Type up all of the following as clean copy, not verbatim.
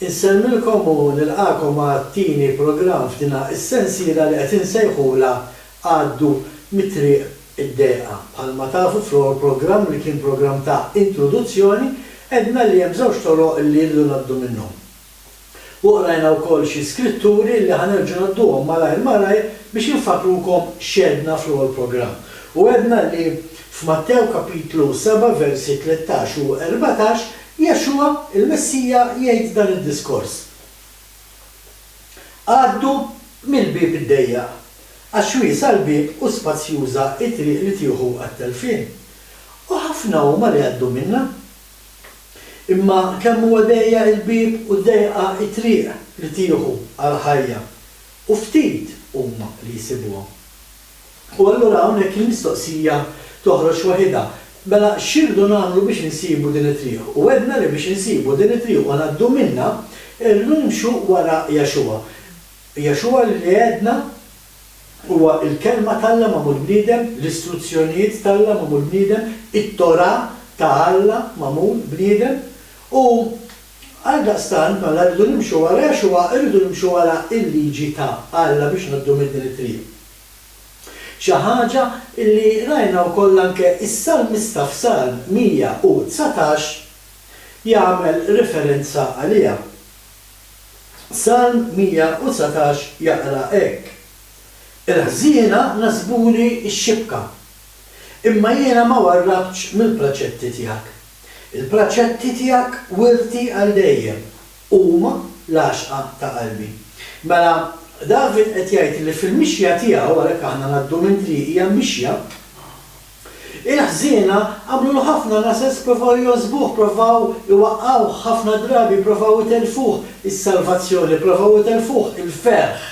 Insellmilkom u nilqagħkom għat-tieni programm f'dina s-sensiela li qed insejħulha Għaddu mit-Triq id-Dejqa. Bħalma tafu fl-ewwel programm li kien programm ta' introduzzjoni għedna li hemm żewġ toroq li rridu ngħaddu minnhom. U qrajna wkoll xi skritturi li ħa nerġgħu ngħadduhom malajr malajr biex infakkrukom x'għedna fl-ewwel programm. U għedna li f'Mattew kapitlu 7 versi 13 u 14 Yeshua, il-Messija, jgħid dan id-diskors. Għaddu mill-bieb id-dejjaq, għax wiesa' l-bieb u spazjuża t-triq li tieħu għat-telfien, u ħafna huma li jgħaddu minnha. Imma kemm huwa dejjaq il-bieb u dejqa t-triq li tieħu għall-ħajja, u ftit huma li jsibuha. U allura hawnhekk il-mistoqsija toħroġ waħidha, mela x'irridu nagħmlu biex insibu din it-triq? U għedna li biex insibu din it-triq u ngħaddu minnha, irridu nimxu wara Yeshua. Yeshua li għedna huwa l-Kelma t'Alla magħmul bniedem, l-istruzzjonijiet t'Alla magħmul bniedem, it-Torah ta' Alla magħmul bniedem. U għaldaqstant mela rridu nimxu wara Yeshua, irridu nimxu wara l-liġi ta' Alla biex ngħaddu minn din it-triq. Xi ħaġa li rajna wkoll anke s-salmista f'Salm 119 jagħmel riferenza għaliha. Salm 119 jaqra hekk, Il-ħżiena nasbuli x-xibka, imma jiena ma warrabtx mill-praċetti tiegħek. Il-praċetti tiegħek wirti għal dejjem, huma l-għaxqa ta' qalbi. Mela, David qed jgħid li fil-mixja tiegħu, għalhekk aħna ngħaddu minn triq hija mixja, Il-ħżiena għamlulu ħafna nases, provaw jogħżbuh, provaw iwaqqgħuh ħafna drabi, provaw itellfuh is-salvazzjoni, provaw itellfuh il-ferħ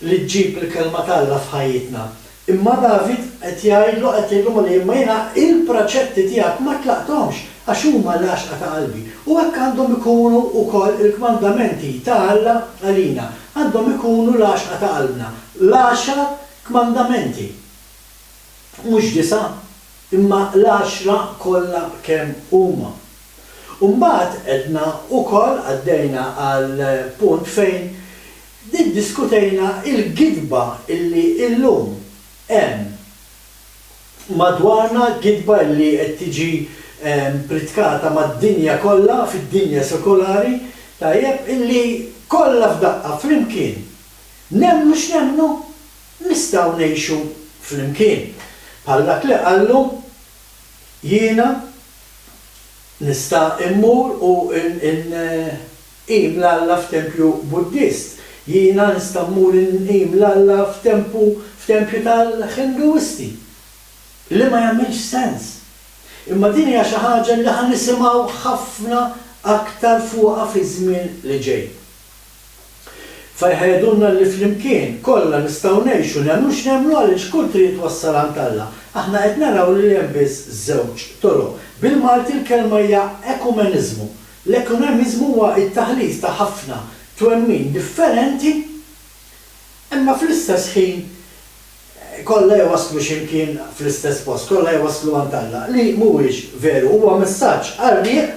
li ġġib il-Kelma t'Alla f'ħajjitna. Imma David qed jgħidlu, qed jgħidlu, Mulej, imma jiena il-praċetti tiegħek ma tlaqthomx, għax huma l-għaxqa ta' qalbi. U hekk għandhom ikunu wkoll il-kmandamenti ta' Alla għalina, għandhom ikunu l-għaxqa ta' qalbna, l-għaxar kmandamenti. Mhux disgħa, imma l-għaxra kollha kemm huma. U mbagħad għedna wkoll, għaddejna għal punt fejn iddiskutejna l-gidba illi illum hemm madwarna, gidba illi qed tiġi pritkata mad-dinja kollha, fid-dinja sekolari, tajjeb, illi kollha f'daqqa flimkien, nemmnu x'nemmnu, Nistgħu ngħixu flimkien. Bħal dak li qallu, Jiena nista' mmur u nqim 'l Alla f'tempju Buddist. Jiena nista' mmur inqim 'l Alla f'tempu f'tempju tal-Ħinduisti. Li ma jagħmilx sens. Imma din hija xi ħaġa li ħa nisimgħu ħafna aktar fuqha fiż-żmien li ġej. Fejn ħa jgħidulna li flimkien kollha nistgħu ngħixu nemmnu x'nemmnu għaliex kull triq twassal għand Alla. Aħna qed naraw li hemm biss żewġ toroq. Bil-Malti l-kelma hija ekumeniżmu. L-ekunemiżmu huwa t-taħlit ta' ħafna twemmin differenti imma fl-istess ħin kollha jwasslu xi mkien fl-istess post, kollha jwasslu għand Alla, li mhuwiex veru. Huwa messaġġ qarrieq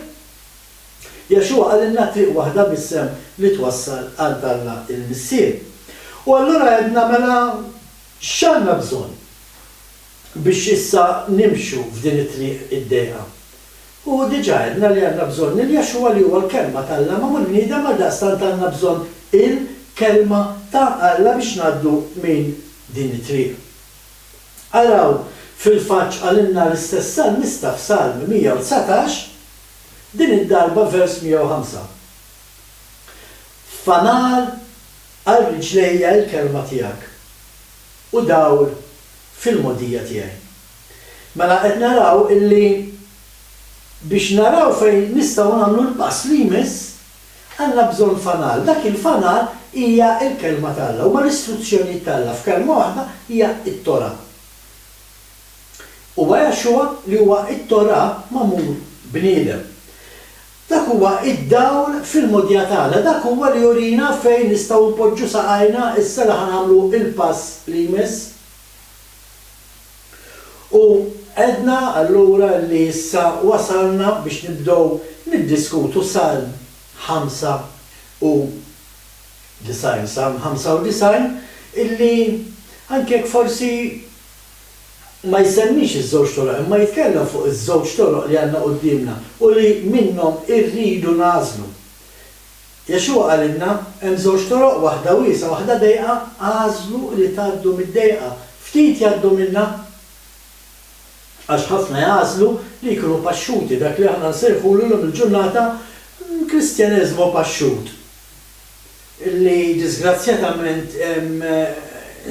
Yeshua qalilna triq waħda biss hemm li twassal għand Alla il-Missier. U allura għedna mela x'għandna bżonn biex issa nimxu f'din it-triq id-dejqa? U diġà għedna li għandna bżonn lil Yeshua li huwa l-Kelma t'Alla magħmul bniedem għaldaqstant għandna bżonn il-Kelma ta' Alla biex ngħaddu minn din it-triq. Araw fil-fatt x'qalilna l-istess salmista f'Salm 119, Din id-darba vers 105. Fanal għal riġlejja il-kelma tiegħek, u dawl fil-mogħdija tiegħi. Mela qed naraw illi biex naraw fejn nistgħu nagħmlu l-pass li jmiss, għandna bżonn fanal. Dak il-fanal hija l-kelma t'Alla, huma l-istruzzjonijiet t'Alla, f'kelma waħda hija t-Torah. Huwa Yeshua li huwa t-Torah magħmul bniedem. Dak huwa d-dawl fil-mogħdija tagħna, dak huwa li jurina fejn nistgħu npoġġu saqajna issa li ħa nagħmlu l-pass li jmiss. U għedna allura li issa wasalna biex nibdew niddiskutu Salm. 95, Salm 95 illi anke jekk forsi ma jsemmix iż-żewġ toroq imma jitkellem fuq iż-żewġ toroq li għandna quddiemna u li minnhom irridu nagħżlu. Yeshua qalilna, hemm żewġ toroq, waħda wiesgħa, waħda dejqa, agħżlu li tgħaddu mid-dejqa. Ftit jgħaddu minnha għax ħafna jagħżlu li jkunu paxxuti, dak li aħna nsejħulu llum il-ġurnata Kristjaneżmu paxxut, li disgrazzjatament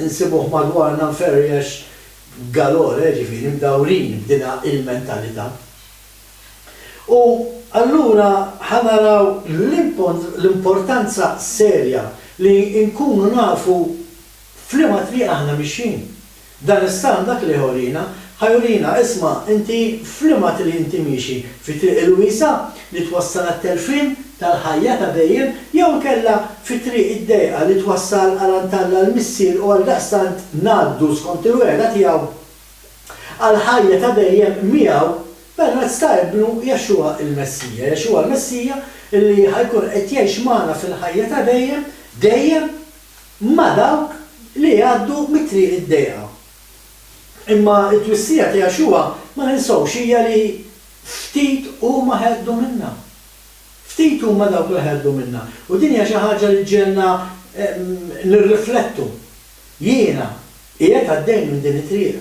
insibuh madwarna mferrex galore, ġifieri mdawrin b'dina il-mentalità. U allura ħa naraw l-importanza serja li nkunu nafu f'liema triq aħna mixjin. Dan is-salm dak li jurina, ħa jurina, isma' inti f'liema triq inti miexi, fit-triq il-wiesgħa li twassal għat-telfien tal-ħajja ta' dejjem jew inkella fit-triq id-dejqa li twassal għal għand Alla l-Missier u għaldaqstant ngħaddu skont il-wegħda tiegħu għall-ħajja ta' dejjem miegħu permezz ta' Ibnu Yeshua il-Messija. Yeshua l-Messija li ħa jkun qed jgħix magħna fil-ħajja ta' dejjem, dejjem ma' dawk li jgħaddu mit-triq id-dejqa. Imma t-twissija ta' Yeshua ma ninsewx hija li ftit huma ħa jgħaddu minnha. Ftit huma dawk li ħa jgħaddu minnha. U din hija xi ħaġa li ġġegħelna nirriflettu. Jiena qiegħed għaddej minn din it-triq.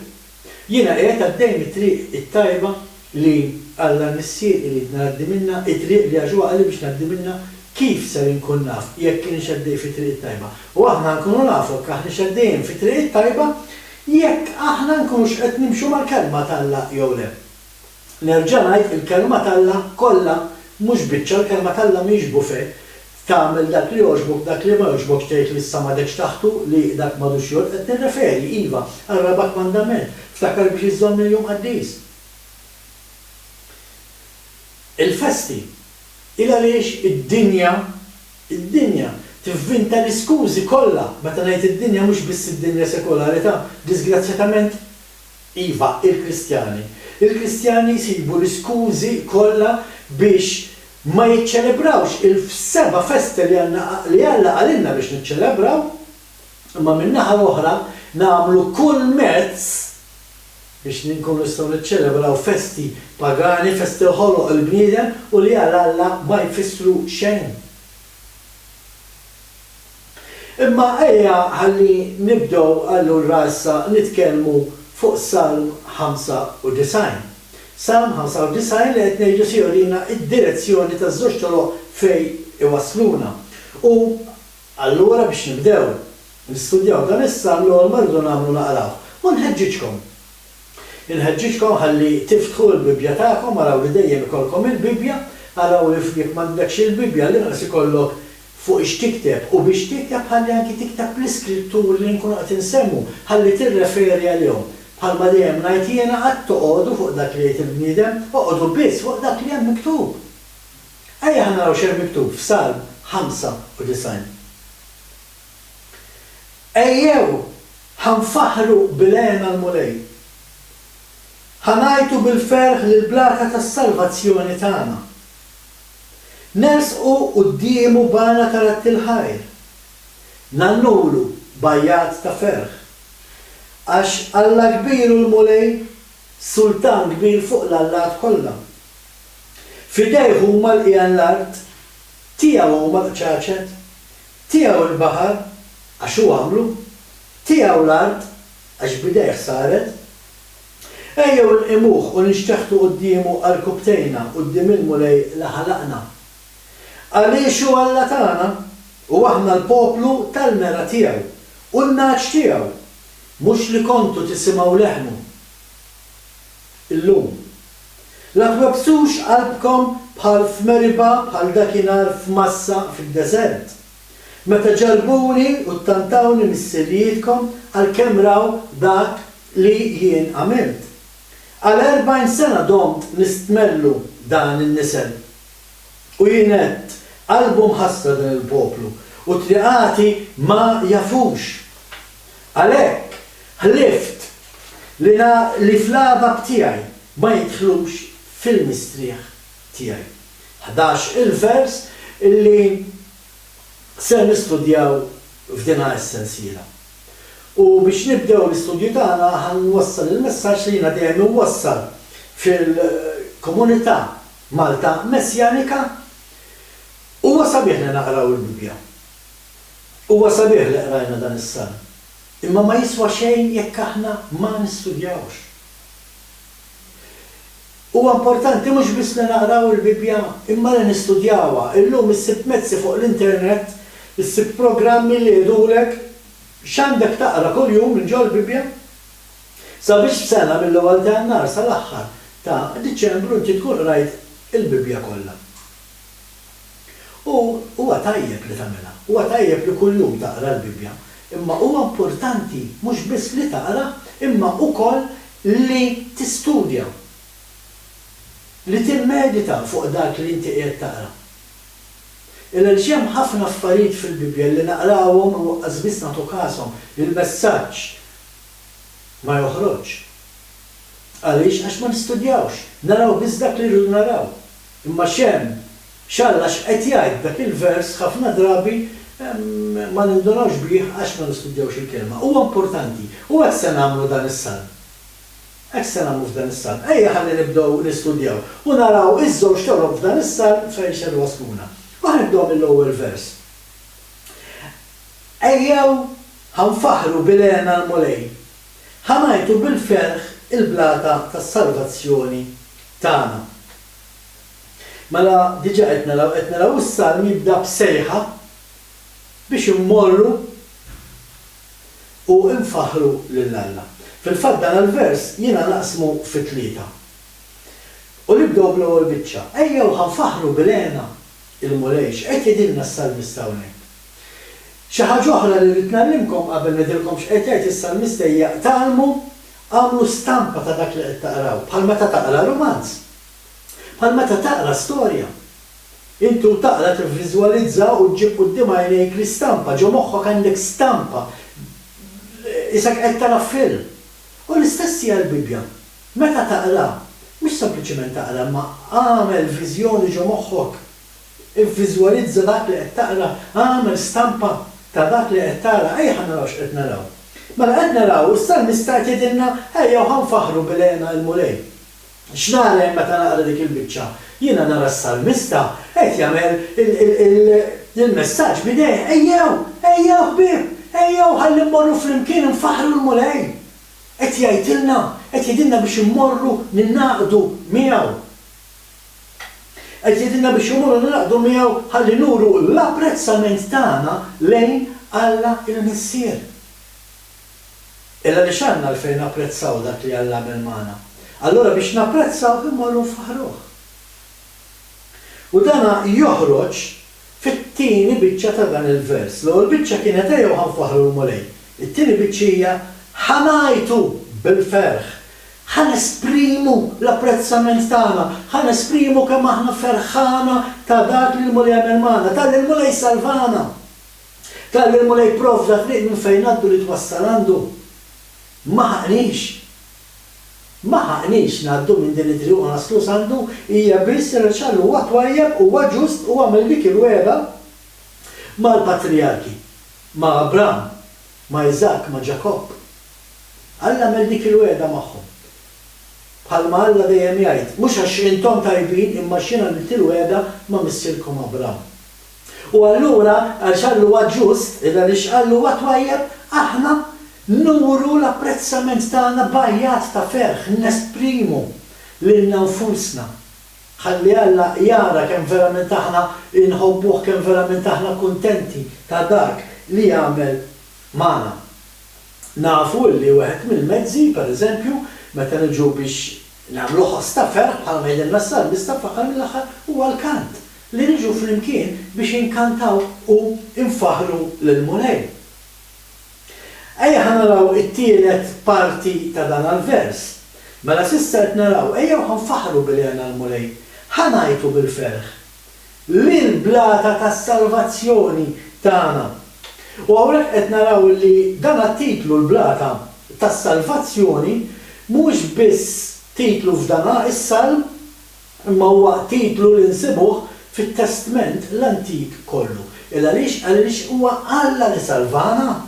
Jiena qiegħed għaddej mit-triq it-tajba li Alla l-Missier irid ngħaddi minnha, it-triq li Yahshua qalli biex ngħaddi minnha, kif ser inkun naf jekk kienx għaddej fit-triq it-tajba? U aħna nkunu nafu jekk aħniex għaddejjin fit-triq it-tajba jekk aħna nkunux qed nimxu mal-Kelma t'Alla jew le. Nerġa' ngħid, il-Kelma t'Alla kollha, mhux biċċa, il-Kelma t'Alla mhix buffet, tagħmel dak li jogħġbok, dak li ma jogħġbokx tgħid li issa m'għadekx taħtu, li dak m'għadux jgħodd, qed nirreferi, iva, għar-raba' kmandament, ftakar biex iżżomm il-jum qaddis. Il-festi, il għaliex id-dinja, id-dinja, tivvinta l-iskużi kollha, meta ngħid id-dinja mhux biss id-dinja sekulari ta', diżgrazzjatament, Iva, il-Kristjani. Il-Kristjani jsibu l-iskużi kollha biex ma jiċċelebrawx il-seba' festi li għandna li Alla qalilna biex niċċelebraw, imma min-naħa l-oħra nagħmlu kull mezz biex nkunu nistgħu niċċelebraw festi pagani, festi li ħoloq il-bniedem u li għal Alla ma jfissru xejn. Imma ejja ħalli nibdew allura issa nitkellmu fuq Salm 95. Salm 95 li qed ngħidu se jurina d-direzzjoni taż-żewġ toroq fejn iwassluna. U allura biex nibdew nistudjaw dan is-salm l-ewwel ma rridu nagħmlu naqrawh. U nħeġġiġkom. Inħeġġiġkom ħalli tiftħu l-Bibbja tagħkom, araw li dejjem ikollkom il-Bibbja, araw li jekk m'għandekx il-Bibbja l-inqas ikollok fuq ix tikteb u biex tikteb ħalli anki tikteb l-iskritturi li nkunu qed insemmu ħalli tirreferi għalihom. Bħalma dejjem ngħid jiena qatt toqogħdu fuq dak li jgħid il-bniedem, oqogħdu biss fuq dak li hemm miktub. Ejja ħa naraw x'hemm miktub f'Salm 95. Ejjew ħa nfaħħru bil-hena l-Mulej. Ħa ngħajtu bil-ferħ lill-blata tas-salvazzjoni tagħna. Nersqu quddiemu b'għana ta' radd il-ħajr. Ngħannulu b'għajjat ta' ferħ. Għax Alla kbir hu l-Mulej, Sultan kbir fuq l-allat kollha. F'idejh huma l-qigħan l-art, tiegħu huma l-qċaċet, tiegħu l-baħar, għax hu għamlu, tiegħu l-art, għax b'idejh saret. Ejjew inqimuh u ninxteħtu quddiemu għarkupptejna quddiem il-Mulej li ħalaqna. Għaliex hu Alla tagħna, u aħna l-poplu tal-mergħa tiegħu, u n-nagħaġ tiegħu, mhux li kontu tisimgħu leħnu. Illum. La twebbsux qalbkom bħal f'Meriba bħal dakinhar f'Massa fid-deżert. Meta ġarrbuni u ttantawni missirijietkom għalkemm raw dak li jien għamilt. Għal 40 sena domt nistmellu dan in-nisel. U jien għedt, Qalbu mħassra dan il-poplu, u triqati ma jafux. Għalhekk, ħlift li li fl-għadab tiegħi ma jidħlux fil-mistrieħ tiegħi. 11 il-vers. illi ser nistudjaw f'dina s-sensiela. U biex nibdew l-istudju tagħna ħa nwassal il-messaġġ li jiena dejjem inwassal fil-komunità Malta Messjanika, Huwa sabiħ li naqraw il-Bibbja. Huwa sabiħ li qrajna dan is-salm. Imma ma jiswa xejn jekk aħna ma nistudjawx. Huwa importanti mhux biss li naqraw il-Bibbja, imma li nistudjawha. Illum issib mezzi fuq l-internet, issib programmi li jgħidulek x'għandek taqra kuljum minn ġol-Bibbja sabiex f'sena mill-ewwel ta' Jannar sal-aħħar ta' Diċembru inti tkun qrajt il-Bibbja kollha. U huwa tajjeb li tagħmilha. Huwa tajjeb li kuljum taqra l-Bibbja. Imma huwa importanti mhux biss li taqra, imma ukoll li tistudja. Li timmedita fuq dak li inti qiegħed taqra. Għaliex hemm ħafna affarijiet fil-Bibbja li naqrawhom u lanqas biss nagħtu kashom, il-messaġġ ma joħroġx. Għaliex? Għax ma nistudjawx. Naraw biss dak li rridu naraw. Imma x'hemm, x'Alla x'qed jgħid b'dak il-vers ħafna drabi ma nindunawx bih għax ma nistudjawx il-Kelma. Huwa importanti. U hekk se nagħmlu dan is-salm. Hekk se nagħmlu f'dan is-salm. Ejja ħalli nibdew nistudjaw u naraw iż-żewġ toroq f'dan is-salm fejn ser iwassluna. U ħa nibdew mill-ewwel vers. Ejjew ħa nfaħħru bil-hena l-Mulej, ħa ngħajtu bil-ferħ il-blata tas-salvazzjoni tagħna. Mela diġà qed naraw, qed naraw is-salm jibda b'sejħa biex immorru u nfaħħru lil Alla. Fil-fatt dan il-vers jiena naqsmu fi tlieta. U nibdew bl-ewwel biċċa. Ejjew ħa nfaħħru bil-hena il-Mulej. X'qed jgħidilna s-salmista hawnhekk? Xi ħaġa oħra li rrid ngħallimkom qabel ngħidilkom x'qed jgħid is-salmista hija tgħallmu agħmlu stampa ta' dak li qed taqraw, bħal meta taqra rumanz. Bħal meta taqra storja. Inti u taqra tivviżwalizza u ġġib quddiem għajnejk l-istampa, ġo moħħok għandek stampa, qisek qed tara film. U l-istess hija l-Bibbja. Meta taqra, mhux sempliċement taqra imma agħmel viżjoni ġo moħħok. Ivviżwalizza dak li qed taqra, agħmel stampa ta' dak li qed tara. Ejja ħa naraw x'qed naraw. Mela qed naraw, is-salmista qed jgħidilna, ejjew ħa nfaħħru bil-hena l-Mulej. X'nara jien meta naqra dik il-biċċa? Jiena nara s-salmista qed jagħmel il-messaġġ b'idejh, Ejjew! Ejjew ħbieb! Ejjew ħalli mmorru flimkien infaħħru l-Mulej! Qed jgħidilna, qed jgħidilna biex immorru ningħaqdu miegħu. Qed jgħidilna biex immorru ningħaqdu miegħu ħalli nuru l-apprezzament tagħna lejn Alla l-Missier. Il għaliex għandna għalfejn napprezzaw dak li Alla għamel magħna? Allura biex napprezzawh immorru nfaħħruh. U dana joħroġ fit-tieni biċċa ta' dan il-vers. L-ewwel biċċa kienet ejjew ħa nfaħħru l-Mulej. It-tieni biċċa hija ħa ngħajtu bil-ferħ. Ħa nesprimu l-apprezzament tagħna, ħa nesprimu kemm aħna ferħana ta' dak li l-Mulej għamel magħna, talli l-Mulej salvana. Talli l-Mulej pprovda triq minn fejn ngħaddu li twassal għandu. Ma ħaqqniex. Ma ħaqqniex ngħaddu minn din it-triq u naslu s'għandu, hija biss għaliex Alla huwa twajjeb, huwa ġust u għamel dik il-wegħda mal-patrijarki, ma' Abram, ma' Iżakk, ma' Ġakobb. Alla għamel dik il-wegħda magħhom. Bħalma Alla dejjem jgħid, mhux għax intom tajbin imma għax jien għamilt il-wegħda ma' missierkom Abram. U allura, għaliex Alla huwa ġust, għaliex Alla huwa twajjeb, aħna nuru l-apprezzament tagħna b'għajjat ta' ferħ, nesprimu lilna nfusna. Ħalli Alla jara kemm verament aħna nħobbuh, kemm verament aħna kuntenti ta' dak li għamel magħna. Nafu li wieħed mill-mezzi, per eżempju, meta niġu biex nagħmlu ħoss ta' ferħ, bħalma jgħidilna s-salmista fl-aħħar mill-aħħar, huwa l-kant. Li niġu flimkien biex inkantaw u nfaħħru lill-Mulej. Ejja ħa naraw it-tielet parti ta' dan l-vers. Mela s'issa qed naraw, ejjew ħa nfaħħru bil-hena l-Mulej, ħa ngħajtu bil-ferħ lill-blata tas-salvazzjoni tagħna. U hawnhekk qed naraw li dan t-titlu l-blata tas-salvazzjoni mhuwiex biss titlu f'dan is-salm, Imma huwa titlu li nsibuh fit-Testment l-Antik kollu. Il għaliex? Għaliex huwa Alla li salvana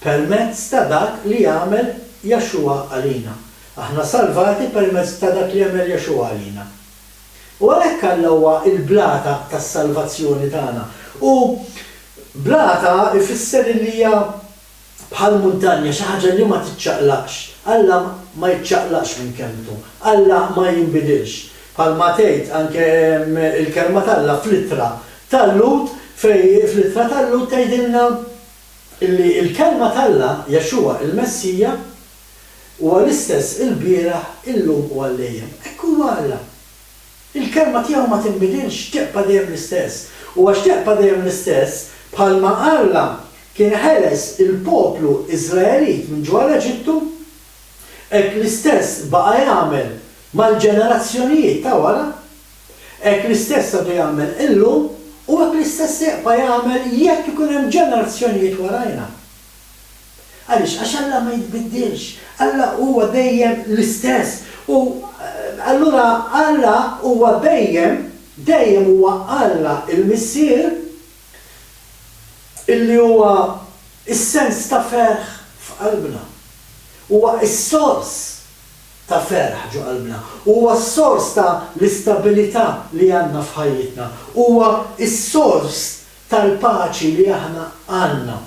permezz ta' dak li għamel Yahshua għalina. Aħna salvati permezz ta' dak li għamel Yahshua għalina. U għalhekk Alla huwa l-blata tas-salvazzjoni tagħna. U blata jfisser illi hija bħal muntanja, xi ħaġa li ma tiċċaqlaqx. Alla ma jiċċaqlaqx minn kelmtu. Alla ma jinbidilx. Bħalma tgħid anke l-Kelma t'Alla fl-ittra tal-Lhud fejn fl-ittra tal-Lhud tgħidilna illi l-Kelma t'Alla, Yeshua il-Messija, Huwa l-istess ilbieraħ, illum u għal dejjem. Hekk huwa Alla. Il-Kelma tiegħu ma tinbidilx, tibqa' dejjem l-istess. U għax tibqa' dejjem l-istess, bħalma Alla kien ħeles il-poplu Iżraelit minn ġewwa l-Eġittu, hekk l-istess baqa' jagħmel mal-ġenerazzjonijiet ta' wara, hekk l-istess għadu jagħmel illum u hekk l-istess se jibqa' jagħmel jekk ikun hemm ġenerazzjonijiet warajna. Għaliex? Għax Alla ma jitbiddilx. Alla huwa dejjem l-istess. U allura Alla huwa dejjem, dejjem huwa Alla il-Missier illi huwa s-sens ta' ferħ f'qalbna. Huwa s-sors ta' ferħ ġo qalbna. Huwa s-sors ta' l-istabilità li għandna f'ħajjitna. Huwa s-sors tal-paċi li aħna għandna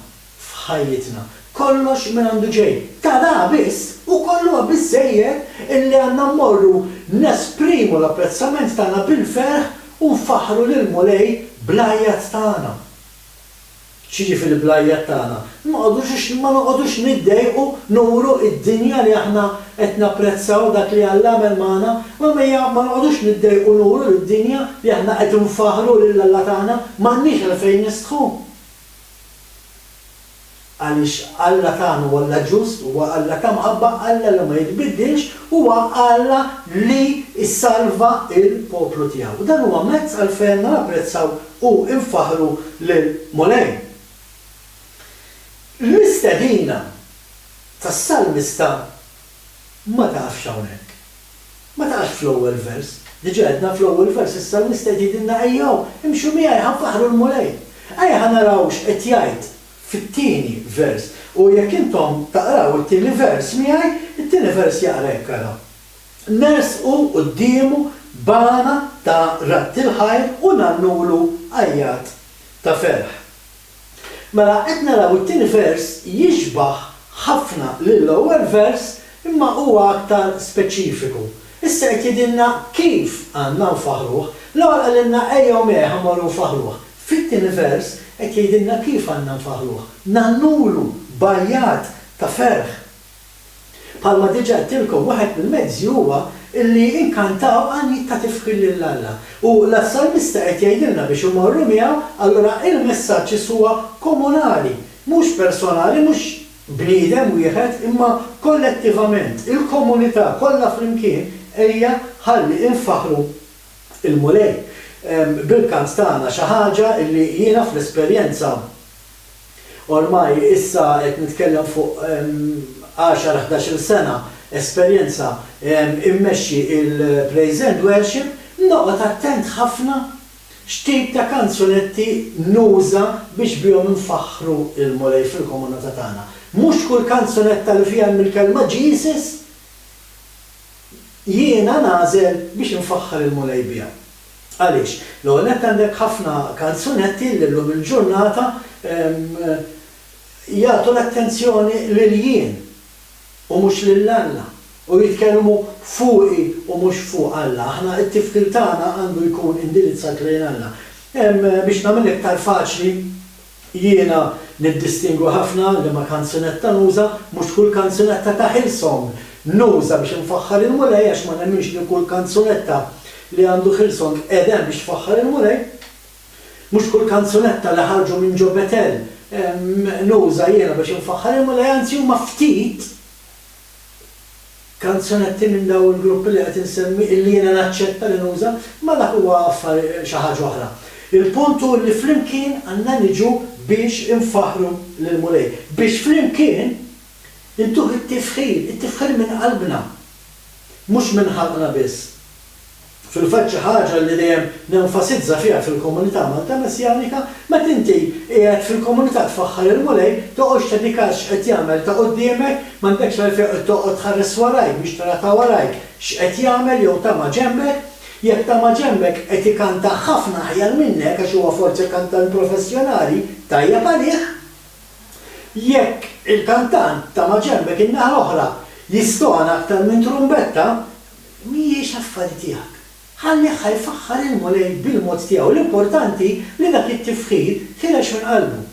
f'ħajjitna. Kollox minn għandu ġej. Ta' da biss ukoll huwa biżżejjed illi għandna mmorru nesprimu l-apprezzament tagħna bil-ferħ u nfaħħru lill-Mulej bl-għajjat tagħna. X'jiġifieri bl-għajjat tagħna? Noqogħdux ma noqogħdux niddejqu nuru d-dinja li aħna qed napprezzaw dak li Alla għamel magħna, imma ejja ma noqogħdux niddejqu nuru lid-dinja li aħna qed infaħħru lil Alla tagħna, m'għandniex għalfejn nistħu. Għaliex Alla tagħna huwa Alla ġust, huwa Alla ta' mħabba, Alla li ma jitbiddilx, huwa Alla li jsalva l-poplu tiegħu. U dan huwa mezz għalfejn għandna napprezzaw u nfaħħru lill-Mulej. L-istedina tas-salmista ma taqafx hawnhekk. Ma taqax fl-ewwel vers. Diġà għedna fl-ewwel vers is-salmista qed jgħidilna ejjew, imxu miegħi ħa nfaħħru l-Mulej. Ejja ħa naraw x'qed jgħid fit-tieni vers. U jekk intom taqraw it-tieni vers miegħi, it-tieni vers jaqra hekk ara. Nersqu quddiemu b'għana ta' radd il-ħajr u ngħannulu għajjat ta' ferħ. Mela qed naraw it-tieni vers jixbah ħafna lill-ewwel vers imma huwa aktar speċifiku. Issa qed jgħidilna kif għandna nfaħħruh. L-ewwel qalilna ejjew miegħi ħa mmorru nfaħħruh. Fit-tieni vers qed jgħidilna kif għandna nfaħħruh. Ngħannulu b'għajjat ta' ferħ. Bħalma diġà għedtilkom, wieħed mill-mezzi huwa li nkantaw għanjiet ta' tifħir lil Alla. U la s-salmista qed jgħidilna biex immorru miegħu, allura il-messaġġ is huwa komunali, mhux personali, mhux bniedem wieħed, imma kollettivament, il-komunità kollha flimkien, ejja ħalli infaħħru l-Mulej bil-kant tagħna, xi ħaġa li jiena fl-esperjenza Ormai issa qed nitkellem fuq għaxar, ħdax-il sena esperjenza immexxi il-Praise and Worship, noqgħod attent ħafna x'tip ta' kanzunetti nuża biex bihom infaħħru l-Mulej fil-komunità tagħna. Mhux kull kanzunetta li fiha hemm il-kelma Jesus jiena nagħżel biex infaħħar il-Mulej biha. Għaliex? L-ewwel nett għandek ħafna kanzunetti li llum il-ġurnata jagħtu l-attenzjoni lil jien u mhux lil Alla u jitkellmu fuqi u mhux fuq Alla. Aħna t-tifkir tagħna għandu jkun indirizzat lejn Alla. Biex nagħmilha iktar faċli, Jiena niddistingwi ħafna liema kanzunetta nuża, mhux kull kanzunetta ta' Hillsong nuża biex infaħħar il-Mulej għax ma nemminx li kull kanzunetta li għandu Hillsong qiegħda hemm biex tfaħħar il-Mulej. Mhux kull kanzunetta li ħarġu minn ġo Betel nuża jiena biex infaħħar il-Mulej, anzi huma ftit kanzunetti minn dawn il-gruppi li qed insemmi illi jiena naċċetta li nuża, imma dak huwa affar xi ħaġa oħra. Il-punt hu li flimkien għandna niġu biex infaħħru lill-Mulej, biex flimkien intuh it-tifħir, it-tifħir minn qalbna, mhux minn ħalqna biss. Fil-fatt xi ħaġa li dejjem nenfasizza fiha fil-komunità Malta Messjanika, meta inti qiegħed fil-komunità tfaħħar il-Mulej, toqgħodx tagħti kas x'qed jagħmel ta' quddiemek, m'għandekx għalfejn toqgħod tħares warajk biex tara ta' warajk x'qed jagħmel jew ta' maġenbek. Jekk ta' maġenbek qed ikanta ħafna aħjar minnek għax huwa forsi kantant professjonali, tajjeb għalih. Jekk il-kantant ta' maġenbek in-naħa l-oħra jistona aktar minn trumbetta, mhijiex affari tiegħek. Ħallih ħa jfaħħar il-Mulej bil-mod tiegħu. L-importanti li dak it-tifħir ħiereġ minn qalbu.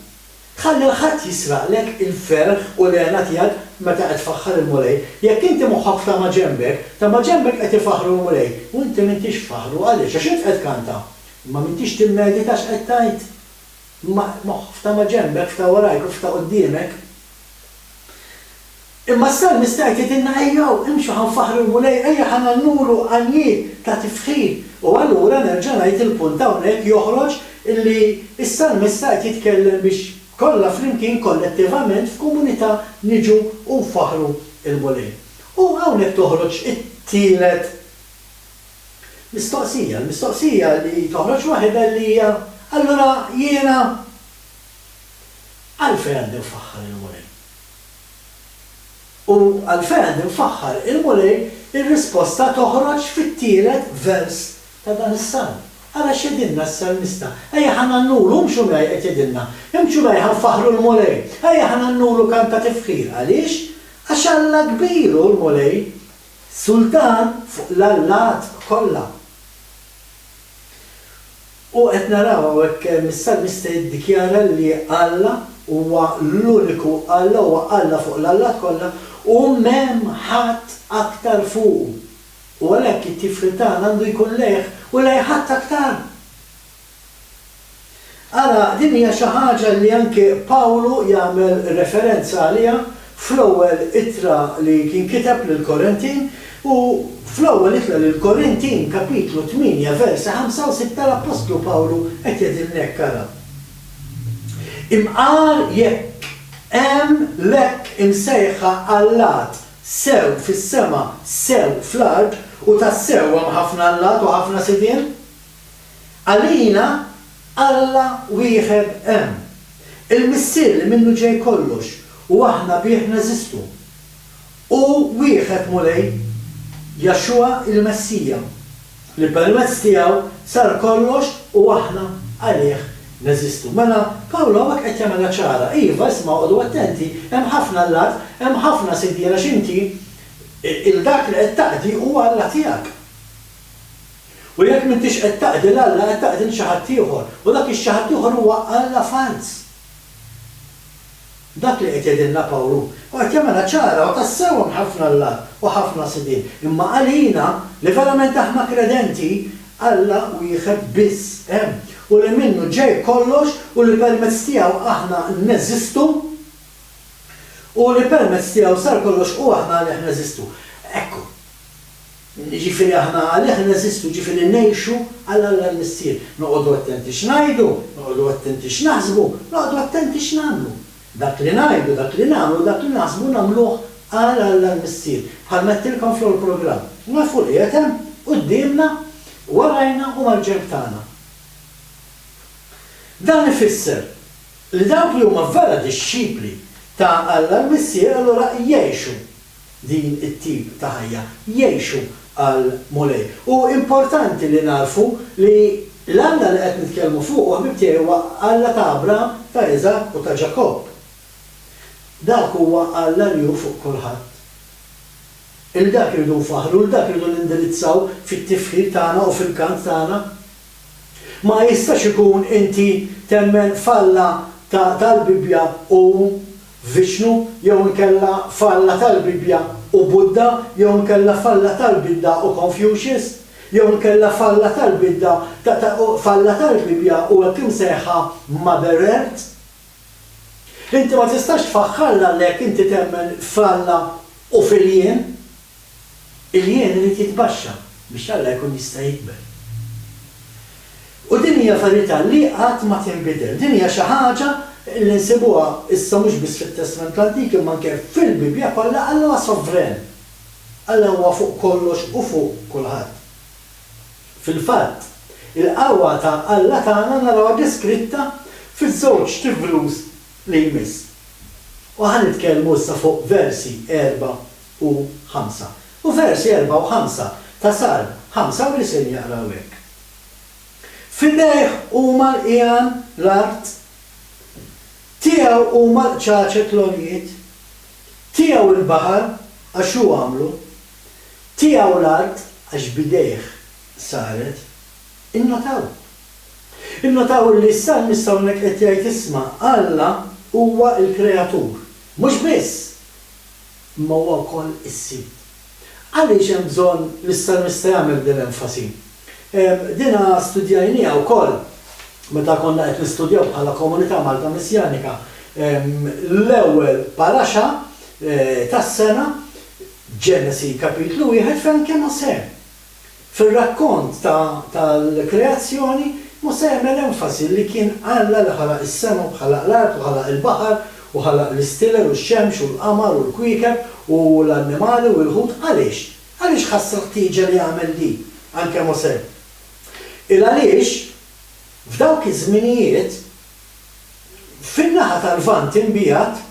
Tħalli 'l ħadd jisraqlek il-ferħ u l-hena tiegħek meta qed tfaħħar il-Mulej. Jekk inti moħħok f'ta' maġenbek, ta' maġenbek qed ifaħħru l-Mulej u inti m'intix tfaħħru. Għaliex? Għax int qed tkanta. Imma m'intix timmedita x'qed tgħid. Imma moħħok f'ta' maġenbek, f'ta' warajk u f'ta' quddiemek. Imma s-salmista qed jgħidilna ejjew, imxu ħa nfaħħru l-Mulej, ejja ħa ngħannulu għanjiet ta' tifħir. U allura nerġa' ngħid il-punt hawnhekk joħroġ illi s-salmista qed jitkellem biex kollha flimkien kollettivament f'komunità niġu u nfaħħru l-Mulej. U hawnhekk toħroġ it-tielet mistoqsija, l-mistoqsija li toħroġ waħedha li hija allura jiena għalfejn għandi nfaħħar il-Mulej? U għalfejn infaħħar il-Mulej, ir-risposta toħroġ fit-tielet vers ta' dan is-salm. Ara x'jgħidilna s-salmista. Ejja ħa ngħannulu, imxu miegħi qed jgħidilna. Imxu miegħi ħa nfaħħru l-Mulej. Ejja ħa ngħannulu kant ta' tifħir. Għaliex? Għax Alla kbir hu l-Mulej, Sultan fuq l-allat kollha. U qed naraw hawnhekk kemm is-salmista jiddikjara li Alla huwa l-uniku Alla, huwa Alla fuq l-allat kollha u m'hemm ħadd aktar fuqu. U għalhekk it-tifħir tagħna għandu jkun lejh u lejn ħadd aktar. Ara, din hija xi ħaġa li anke Pawlu jagħmel referenza għaliha fl-ewwel ittra li kien kiteb lill-Korintin, u fl-ewwel ittra lill-Korintin, kapitlu 8, versi 5 u 6, l-appostlu Pawlu qed jgħidilna hekk, ara. Imqar jekk hemm l-hekk imsejħa allat sew fis-sema sew fl-art, u tassew hemm ħafna allat u ħafna sidien, Għalina Alla wieħed hemm, il-Missier li minnu ġej kollox u aħna bih neżistu. Hu wieħed Mulej, Yahshua il-Messija, li permezz tiegħu sar kollox u aħna għalih neżistu. Mela, Pawlu hawnhekk qed jagħmilha ċara, iva, isma' oqogħdu attenti, hemm ħafna allat, hemm ħafna sidien għax inti 'il dak li qed taqdi huwa Alla tiegħek. U jekk m'intix qed taqdi 'l Alla, qed taqdi 'l xi ħadd ieħor, u dak ix-xi ħadd ieħor huwa alla falz. Dak li qed jgħidilna Pawlu. U qed jagħmilha ċara, u tassew hemm ħafna allat u ħafna sidien. Imma għalina, li verament aħna kredenti, Alla wieħed biss hemm, u li minnu ġej kollox u li permezz tiegħu aħna neżistu, u li permezz tiegħu sar kollox u aħna għalih neżistu. Ekku. Jiġifieri aħna għalih neżistu, jiġifieri ngħixu għal Alla l-Missier. Noqogħdu attenti x'ngħidu, noqogħdu attenti x'naħsbu, noqogħdu attenti x'nagħmlu. Dak li ngħidu, dak li nagħmlu, dak li naħsbu nagħmluh għal Alla l-Missier. Bħalma għedtilkom fl-ewwel programm. Nafu li qiegħed hemm, quddiemna, warajna u mal-ġenb tagħna. Dan ifisser li dawk li huma vera dixxipli ta' Alla l-Missier allura jgħixu din it-tip ta' ħajja, jgħixu għall-Mulej. U importanti li nagħrfu li l-Alla li qed nitkellmu fuqu, ħbieb tiegħi, huwa Alla ta' Abraham, ta' Iżakk u ta' Ġakobb. Dak huwa Alla li hu fuq kulħadd. Il dak irridu nfaħħru, 'l dak irridu nindirizzaw fit-tifħir tagħna u fil-kant tagħna. Ma jistax ikun inti temmen f'Alla ta' tal-Bibbja u Vishnu, jew inkella f'Alla tal-Bibbja u Buddha, jew inkella f'Alla tal-Bidda u Confucius, jew inkella f'Alla tal-Bidda ta' ta' f'Alla tal-Bibbja u hekk imsejħa Mother Earth. Inti ma tistax tfaħħar 'l Alla jekk inti temmen f'Alla u fil-jien. Il-jien irid jitbaxxa biex Alla jkun jista' jikber. U din hija verità li qatt ma tinbidel. Din hija xi ħaġa li nsibuha issa mhux biss fit-Testment l-Antik imma anke fil-Bibbja kollha, Alla huwa sovren. Alla huwa fuq kollox u fuq kulħadd. Fil-fatt, il-qawwa ta' Alla tagħna narawha deskritta fiż-żewġ tivrus li jmiss. U ħa nitkellmu issa fuq versi 4 u 5. U versi 4 u 5 ta' Salm 95 jaqraw hekk, F'idejh huma l-qigħan l-art, tiegħu huma l-qċaċet l-għoljiet, tiegħu l-baħar għax hu għamlu, tiegħu l-art għax b'idejh saret. Innotaw. Innotaw li s-salmista hawnhekk qed jgħid isma' Alla huwa l-Kreatur. Mhux biss, imma huwa wkoll is-Sid. Għaliex hemm bżonn li s-salmista jagħmel din l-enfasi? Dina studjajnieha wkoll meta konna qed nistudjaw bħala Komunità Malta Messjanika l-ewwel paraxa tas-sena, Ġenesi kapitlu wieħed fejn anke Mosè Fir-rakkont ta' tal-kreazzjoni, Mosè għamel enfasi li kien Alla li ħalaq is-sema u ħalaq l-art u ħalaq il-baħar u ħalaq l-istilel u x-xemx u l-qamar u l-kwiekeb u l-annimali u l-ħut. Għaliex? Għaliex ħass il-ħtieġa li jagħmel di, anke Mosè? Il għaliex f'dawk iż-żminijiet, fin-naħa tal-Lvant imbiegħed,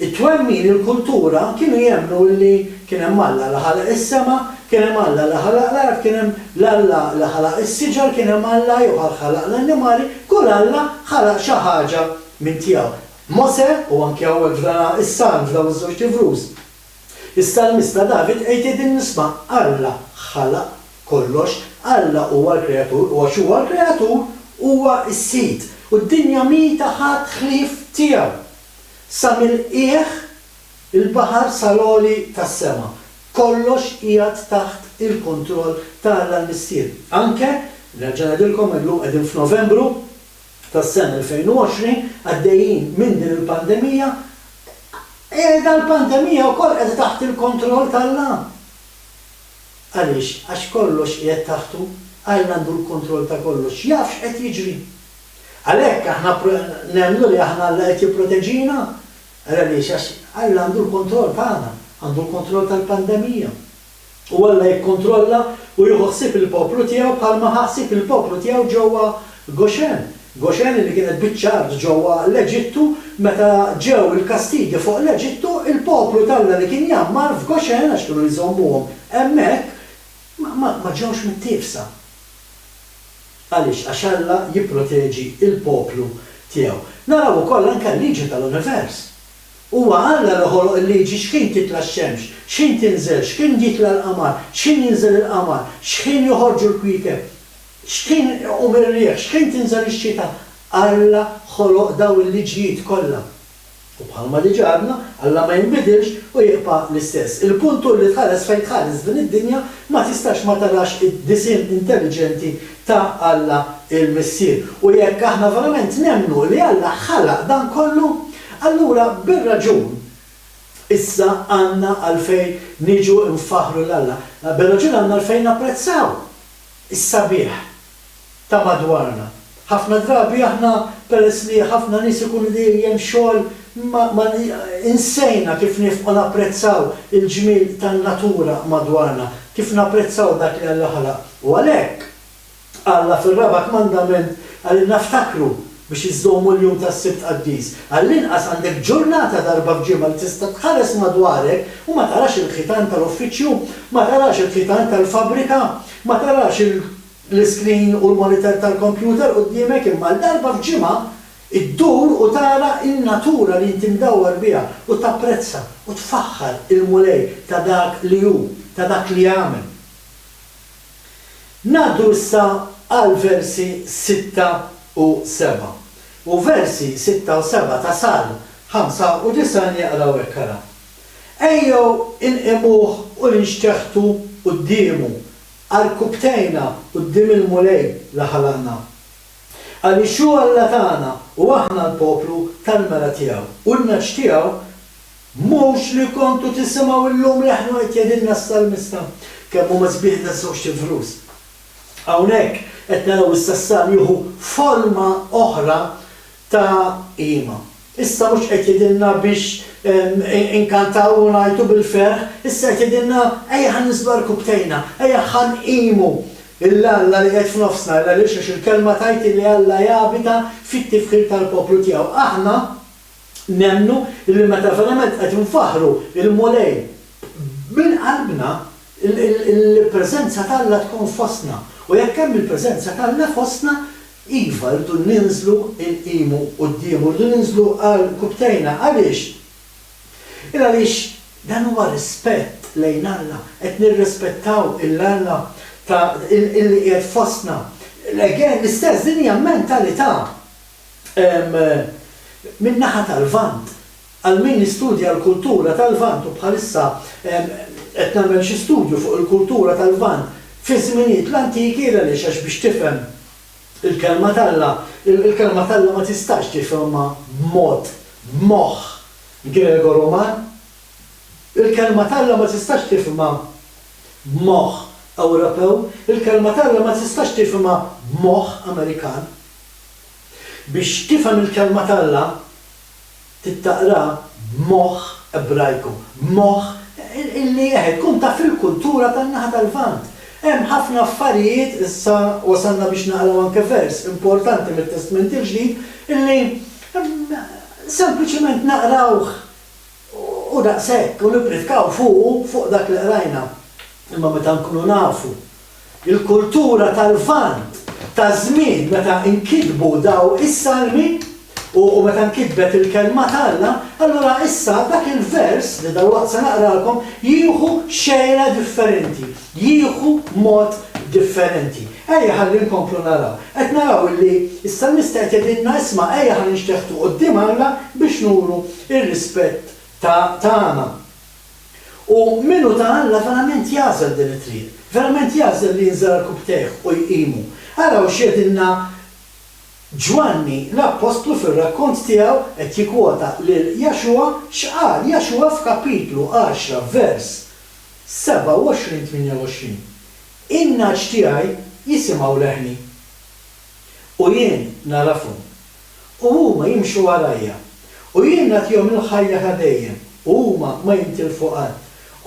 It-twemmin, il-kultura, kienu jemmnu illi kien hemm Alla li ħalaq is-sema, kien hemm Alla li ħalaq l-art, kien hemm l-Alla li ħalaq is-siġar, kien hemm Alla ieħor ħalaq l-annimali, kull Alla ħalaq xi ħaġa minn tiegħu. Mosè, u anki hawnhekk f'dan is-salm, f'dawn iż-żewġt ivrus, is-salmista David qed jgħidilna isma' Alla ħalaq kollox, Alla huwa l-Kreatur, u għax huwa l-Kreatur, huwa s-Sid, u d-dinja mhi ta' ħadd ħlief tiegħu. Sa mill-qiegħ il-baħar sal-għoli tas-sema, kollox qiegħed taħt il-kontroll ta' Alla l-Missier. Anke, nerġa' ngħidilkom, illum qegħdin f'Novembru tas-sena 2020, għaddejjin minn din il-pandemija, qiegħda l-pandemija wkoll qiegħda taħt il-kontroll t'Alla. Għaliex? Għax kollox qiegħed taħtu, Alla għandu l-kontroll ta' kollox, jaf x'qed jiġri. Għalhekk aħna nemmnu li aħna Alla qed jipproteġina. Għaliex? Għax Alla għandu l-kontroll tagħna, għandu l-kontroll tal-pandemija. U Alla jikkontrolla u jieħu ħsieb il-poplu tiegħu bħalma ħa ħsieb il-poplu tiegħu ġewwa Goshen. Goshen li kienet biċċa art ġewwa l-Eġittu, meta ġew il-kastigi fuq l-Eġittu, il-poplu t'Alla li kien jgħammar f'Goshen, għax kienu jżommuhom hemmhekk, ma ma ġewx mittiefsa. Għaliex? Għax Alla jipproteġi l-poplu tiegħu. Naraw ukoll anke l-liġi tal-univers. Huwa Alla li ħoloq il-liġi x'ħin titla' x-xemx, x'ħin tinżel, x'ħin jitla' l-qamar, x'ħin jinżel il-qamar, x'ħin joħorġu l-kwiekeb, x'ħin iqum ir-riħ, x'ħin tinżel ix-xita. Alla ħoloq dawn il-liġijiet kollha. U bħalma diġà għadna, Alla ma jinbidilx u jibqa' l-istess. Il-punt hu li tħares fejn tħares f'din id-dinja ma tistax ma tarax id-disinn intelliġenti ta' Alla l-Missier. U jekk aħna verament nemmnu li Alla ħalaq dan kollu, allura bir-raġun issa għandna għalfejn niġu nfaħħru 'l Alla. Bir-raġun għandna għalfejn napprezzaw is-sabiħ. ta' madwarna. Ħafna drabi aħna peress li ħafna nies ikunu dejjem xogħol ma ma insejna kif nifqu napprezzaw il-ġmiel tan-natura madwarna, kif napprezzaw dak li Alla ħalaq. U għalhekk Alla fir-raba' kmandament qalilna ftakru biex iżżommu l-jum tas-Sibt qaddis. Għall-inqas għandek ġurnata darba f'ġimgħa li tista' tħares madwarek u ma tarax il-ħitan tal-uffiċċju, ma tarax il-ħitan tal-fabbrika, ma tarax il l-iskrin u l-monitor tal-kompjuter quddiemek imma għal darba f'ġimgħa ddur u tara n-natura li inti mdawwar biha u tapprezza u tfaħħar il-Mulej ta' dak li hu, ta' dak li għamel. Ngħaddu issa għal versi 6 u 7. U versi 6 u 7 ta' Salm 95 jaqraw hekk ara. Ejjew inqimuh u ninxteħtu quddiemu Għarkupptejna quddiem il-Mulej li ħalaqna. Għaliex hu Alla tagħna u aħna l-poplu tal-mera tiegħu, u n-nagħaġ tiegħu, mhux li kontu tisimgħu llum leħnu qed jgħidilna s-salmista. Kemm huma sbieħ daż-żewġt ivrus. Hawnhekk qed naraw issa s-salm jieħu forma oħra ta' qima. Issa mhux qed jgħidilna biex inkantaw u ngħajtu bil-ferħ, issa qed jgħidilna ejja ħa niżżlu għarkupptejna, ejja ħa nqimu. Il-Alla li qiegħed f'nofsna, għaliex għax il-Kelma tgħid li Alla jabita fit-tifħir tal-poplu tiegħu. Aħna nemmnu li meta verament qed infaħħru l-Mulej minn qalbna, il-preżenza t'Alla tkun fostna. U jekk hemm il-preżenza t'Alla fostna, iva, rridu ninżlu nqimu quddiemu, rridu ninżlu għal rkubtejna. Għaliex? Il għaliex dan huwa rispett lejn Alla, qed nirrispettaw 'il Alla ta' illi qiegħed fostna. Again, l-istess, din hija mentalità min-naħa tal-Lvant. Għal min jistudja l-kultura tal-Lvant, u bħalissa qed nagħmel xi studju fuq il-kultura tal-Lvant fi żminijiet l-antiki, il għaliex għax biex tifhem il-Kelma t'Alla, il-Kelma t'Alla ma tistax tifhimha b'mod, b'moħħ Grego-Roman. Il-Kelma t'Alla ma tistax tifhimha b'moħħ Ewropew. Il-Kelma t'Alla ma tistax tifhimha b'moħħ Amerikan. Biex tifhem il-Kelma t'Alla, trid taqraha b'moħħ Ebrajku, b'moħħ illi, eħe, tkun taf il-kultura tan-naħa tal-Lvant. Hemm ħafna affarijiet, issa wasalna biex naqraw anke vers importanti mit-Testment il-Ġdid, illi sempliċement naqrawh u daqshekk, u nippritkaw fuqu, fuq dak li qrajna. Imma meta nkunu nafu Il-kultura tal-Lvant taż-żmien meta nkitbu daw is-salmi u u meta nkitbet il-Kelma t'Alla, allura issa dak il-vers li dalwaqt se naqralkom jieħu xejra differenti, jieħu mod differenti. Ejja ħalli nkomplu naraw. Qed naraw illi s-salmista qed jgħidilna isma' ejja ħalli nixteħtu quddiem Alla biex nuru r-rispett ta' tagħna. U min hu ta' Alla verament jagħżel din it-triq, verament jagħżel li jinżel għarkupptejh u jqimu. Araw x'jgħidilna Ġwanni l-appostlu fir-rakkont tiegħu qed jikkwota lil Jaxua, x'qal Jaxua f'kapitlu għaxra vers 27, 28, In-nagħaġ tiegħi jisimgħu leħni, u jien nagħrafhom, U huma jimxu warajja. U jien nagħtihom il-ħajja ta' dejjem, u huma ma jintilfu qatt,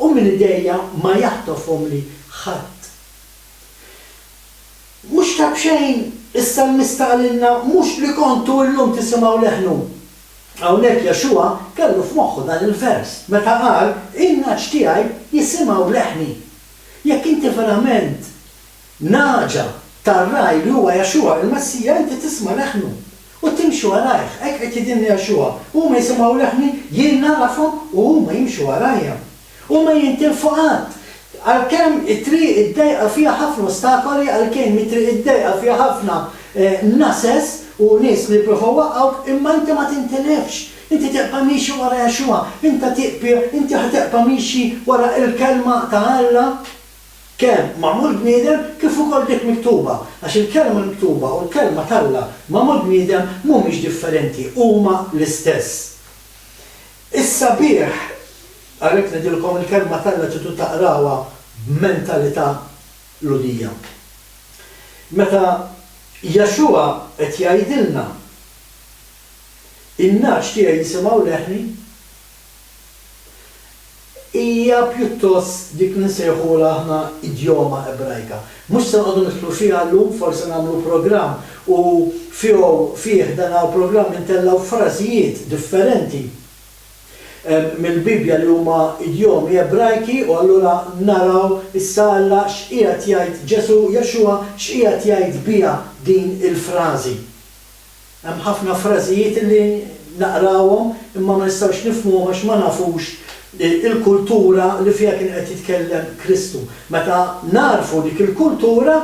u minn idejja ma jaħtofhomli ħadd. Mhux ta' b'xejn is-salmista qalilna, Mhux li kontu illum tisimgħu leħnu. Hawnhekk Jaxua kellu f'moħħu dan il-vers, meta qal, In-nagħaġ tiegħi jisimgħu leħni. Jekk inti verament Nagħġa tar-ragħaj li huwa Jaxua il-Messija, inti tisma' leħnu u timxi warajh. Hekk qed jgħidilna Jaxua, Huma jisimgħu leħni, jien nagħrafhom u huma jimxu warajja. U ma jintilfu qatt. Għalkemm it-triq id-dejqa fiha ħafna ostakoli, għalkemm it-triq id-dejqa fiha ħafna nases u nies li jipprovaw iwaqqgħuk, imma inti ma tintilifx. Inti tibqa' miexi wara Jaxua. Inta tiqpi, inti ħa tibqa' miexi wara l-Kelma ta' Alla. Kemm magħmul bniedem kif ukoll dik miktuba, għax il-Kelma miktuba u l-Kelma t'Alla magħmul bniedem mhumiex differenti, huma l-istess. Is-sabiħ, għalhekk ngħidilkom il-Kelma t'Alla tridu taqrawha b'mentalità Lhudija. Meta Yeshua qed jgħidilna, In-nagħaġ tiegħi jisimgħu leħni, Hija pjuttost dik li nsejħulha aħna idjoma Ebrajka. Mhux se noqogħdu nidħlu fiha llum, forsi nagħmlu programm u fiho fih dan l-programm intellgħu frażijiet differenti mill-Bibbja li huma idjomi Ebrajki u allura naraw issa Alla x'qiegħed jgħid Ġesù, Yeshua, x'qiegħed jgħid biha din il-frażi. Hemm ħafna frażijiet li naqrawhom imma ma nistgħux nifhmuhom għax ma nafux il-kultura li fiha kien qed jitkellem Kristu. Meta nagħrfu dik il-kultura,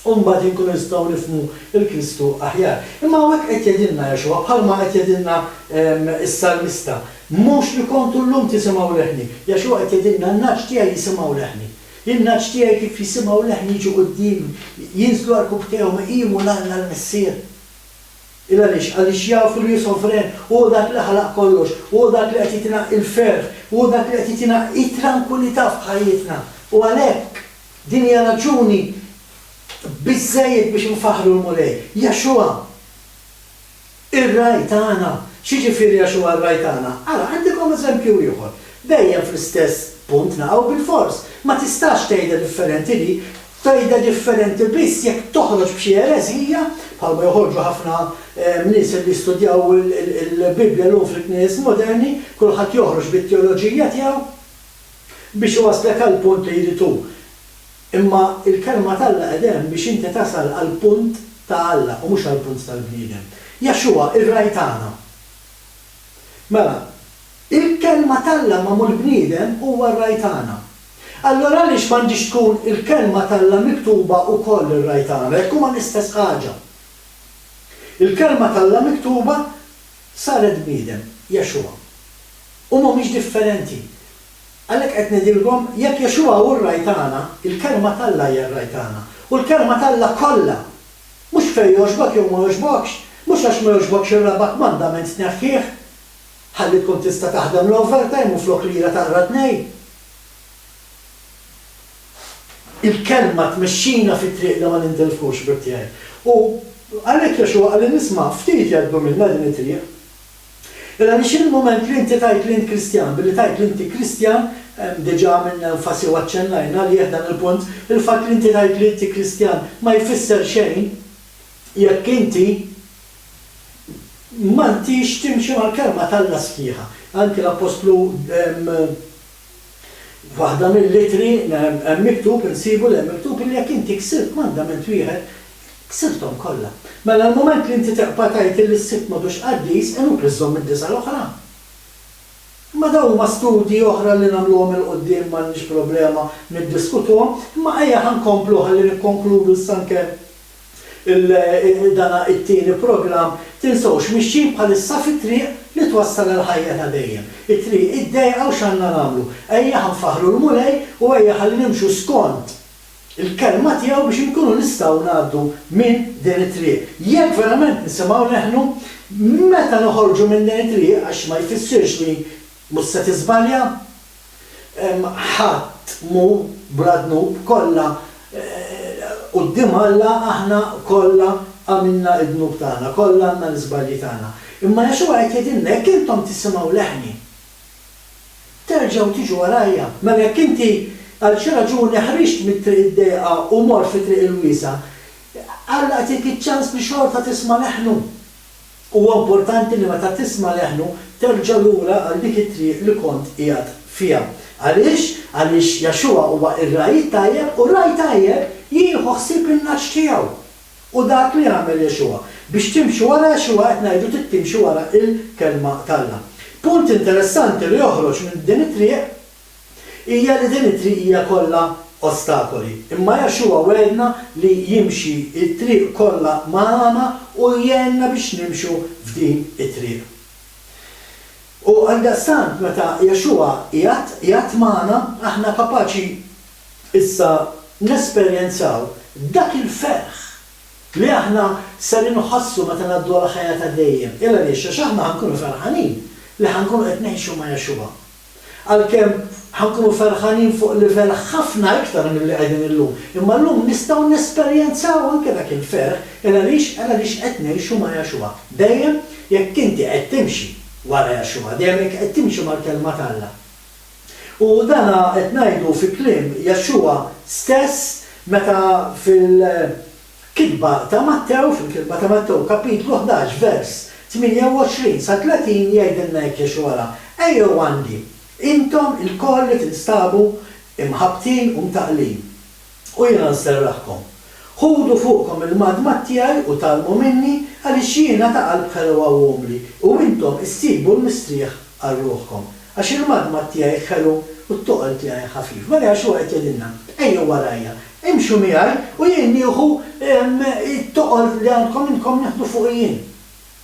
mbagħad inkunu nistgħu nifhmu 'l Kristu aħjar. Imma hawnhekk qed jgħidilna Yeshua bħalma qed jgħidilna s-salmista, Mhux li kontu llum tisimgħu leħni. Yeshua qed jgħidilna n-nagħaġ tiegħi jisimgħu leħni. In-nagħaġ tiegħi kif jisimgħu leħni jiġu quddiemi, jinżlu għarkupptejhom, iqimu 'l Alla l-Missier. Il għaliex? Għaliex jafu li hu sovren, hu dak li ħalaq kollox, hu dak li qed jagħtina l-ferħ, hu dak li qed jagħtina t-trankwillità f'ħajjitna. U għalhekk, din hija raġuni biżżejjed biex infaħħru l-Mulej. Yeshua! Ir-ragħaj tagħna. X'jiġifieri għax huwa r-ragħaj tagħna? Ara, għandikom eżempju ieħor. Dejjem fl-istess punt naqgħu bilfors. Ma tistax tgħidha differenti li. Tgħidha differenti biss jekk toħroġ b'xi ereżija, bħalma joħorġu ħafna nies li jistudjaw il-Bibbja llum fil-knejjes moderni, kulħadd joħroġ bit-teoloġija tiegħu biex iwasslek għall-punt li jrid hu. Imma l-Kelma t'Alla qiegħda hemm biex inti tasal għall-punt ta' Alla u mhux għall-punt tal-bniedem. Yeshua, ir-Ragħaj tagħna. Mela, il-Kelma t'Alla magħmul bniedem huwa r-Ragħaj tagħna. Allura għaliex m'għandhiex tkun il-Kelma t'Alla miktuba wkoll ir-Ragħaj tagħna, jekk huma l-istess ħaġa? Il-Kelma t'Alla miktuba saret bniedem, Yeshua. U mhumiex differenti. Għalhekk qed ngħidilkom, jekk Yeshua hu r-Ragħaj tagħna, il-Kelma t'Alla hija r-Ragħaj tagħna. U l-Kelma t'Alla kollha! Mhux fejn jogħġbok jew ma jogħġbokx, mhux għax ma jogħġbokx ir-raba' kmandament tneħħih, ħalli tkun tista' taħdem l-overtime u flok lira taqra tnejn. Il-Kelma tmexxina fit-triq li ma nintilfux, ħbieb tiegħi. U għalhekk Yeshua qalilna isma' ftit jgħaddu minnha din it-triq. Il għaliex il-mument li inti tgħid li int Kristjan, billi tgħid li inti Kristjan, diġà għamilna enfasi u aċċennajna għalih dan il-punt, il-fatt li inti tgħid li inti Kristjan ma jfisser xejn jekk inti ma intix timxi mal-Kelma t'Alla sħiħa. Anki l-Appostlu F'waħda mill-ittri hemm miktub, insibu li hemm miktub illi jekk inti ksirt kmandament wieħed, ksirthom kollha. Mela l-mument li inti tibqa' tgħid illi s-Sibt m'għadux qaddis, inutli żżomm id-disa' l-oħra. Imma dawn huma studji oħra li nagħmluhom 'il quddiem m'għandniex problema niddiskutuhom, imma ejja ħa nkomplu ħalli nikkonkludu issa anke dana it-tieni programm, tinsewx mixjin bħalissa fit-triq li twassal għall-ħajja ta' dejjem. It-triq id-dejqa u x'għandna nagħmlu? Ejja ħa nfaħħru l-Mulej u ejja ħalli nimxu skont il-kelma tiegħu biex inkunu nistgħu ngħaddu minn din it-triq. Jekk verament nisimgħu leħnu, meta noħorġu minn din it-triq, għax ma jfissirx li mhux se tiżbalja, Ħadd mhu bla dnub, kollha quddiem Alla aħna kollha għamilna d-dnub tagħna, kollha għandna l-iżbalji tagħna. Imma Yeshua qed jgħidilna jekk intom tisimgħu leħni, terġgħu tiġu warajja. Mela jekk inti għal xi raġuni ħriġt mit-triq id-dejqa u mort fit-triq il-wiesgħa, Alla qed jagħtik iċ-ċans li xorta tisma' leħnu. Huwa importanti li meta tisma' leħnu terġa' lura għal dik it-triq li kont qiegħed fiha. Għaliex? Għaliex Yeshua huwa r-Ragħaj it-Tajjeb u r-Ragħaj Tajjeb jieħu ħsieb in-nagħaġ tiegħu. U dak li għamel Yeshua. Biex timxi wara Yeshua qed ngħidu trid timxi wara l-Kelma t'Alla. Punt interessanti li joħroġ minn din it-triq hija li din it-triq hija kollha ostakoli. Imma Yeshua wegħedna li jimxi t-triq kollha magħna u jgħinna biex nimxu f'din it-triq. U għaldaqstant meta Yeshua qiegħed qiegħed magħna, aħna kapaċi issa nesperjenzaw dak il-ferħ li aħna ser inħossu meta ngħaddu għall-ħajja ta' dejjem. Il għaliex? Għax aħna ħa nkunu ferħanin li ħa nkunu qed ngħixu ma' Yeshua. Għalkemm ħa nkunu ferħanin fuq livell ħafna iktar milli qegħdin illum, imma llum nistgħu nesperjenzaw anke dak il-ferħ, il għaliex? Il għaliex qed ngħixu ma' Yeshua. Dejjem jekk inti qed timxi wara Yeshua, dejjem jekk qed timxi mal-Kelma t'Alla. U dana qed ngħidu fi kliem Yeshua stess meta fil Kitba ta' Mattew, fil-kitba ta' Mattew, kapitlu 11, vers 28 sa 30 jgħidilna hekk Ġesù wara, Ejjew għandi, intom ilkoll li tinstabu imħabbtin u mtaqqlin, u jiena nserraħkom. Ħudu fuqkom il-madmad tiegħi u tgħallmu minni, għaliex jiena ta' qalb ħelwa u umli, u intom issibu l-mistrieħ għal ruħkom. Għax il-madmad tiegħi ħelu u t-toqol tiegħi ħafif. Mela Ġesù qed jgħidilna, Ejjew warajja, Imxu miegħi u jien nieħu t-toqol li għandkom intkom nieħdu fuqi jien.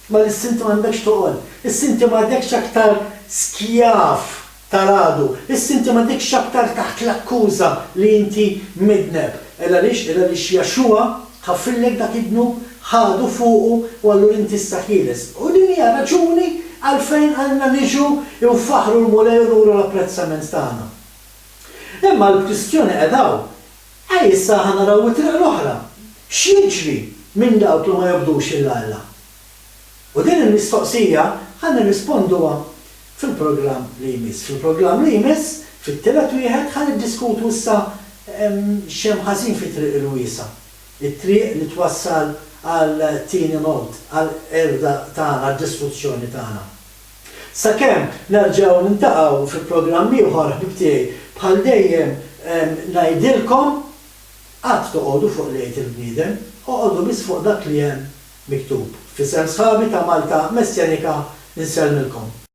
Mela issa inti m'għandekx toqol. Issa inti m'għadekx aktar skjav tal-għadu. Issa inti m'għadekx aktar taħt l-akkuża li inti midneb. El għaliex? El għaliex Yeshua ħafirlek dak id-dnub, ħadu fuqu u allura inti issa ħieles. U din hija raġuni għalfejn għandna niġu nfaħħru l-Mulej u nuru l-apprezzament tagħna. Imma l-kwistjoni qiegħda hawn. Ejja issa ħa naraw it-triq l-oħra. X'jiġri minn dawk li ma jobdux 'il Alla? U din il-mistoqsija ħa nirrisponduha fil-programm li jmiss. Fil-programm li jmiss, fit-tielet wieħed, ħa niddiskutu issa. X'hemm ħażin fit-triq il-wiesgħa, it-triq li twassal għal tieni mewt, għall-qerda tagħna, għad-distruzzjoni tagħna. Sakemm nerġgħu niltaqgħu fi programm ieħor, ħbieb tiegħi, bħal dejjem ngħidilkom, qatt toqogħdu fuq li jgħid il-bniedem, oqogħdu biss fuq dak li hemm miktub. F'isem sħabi ta' Malta Messjanika nsellmilkom.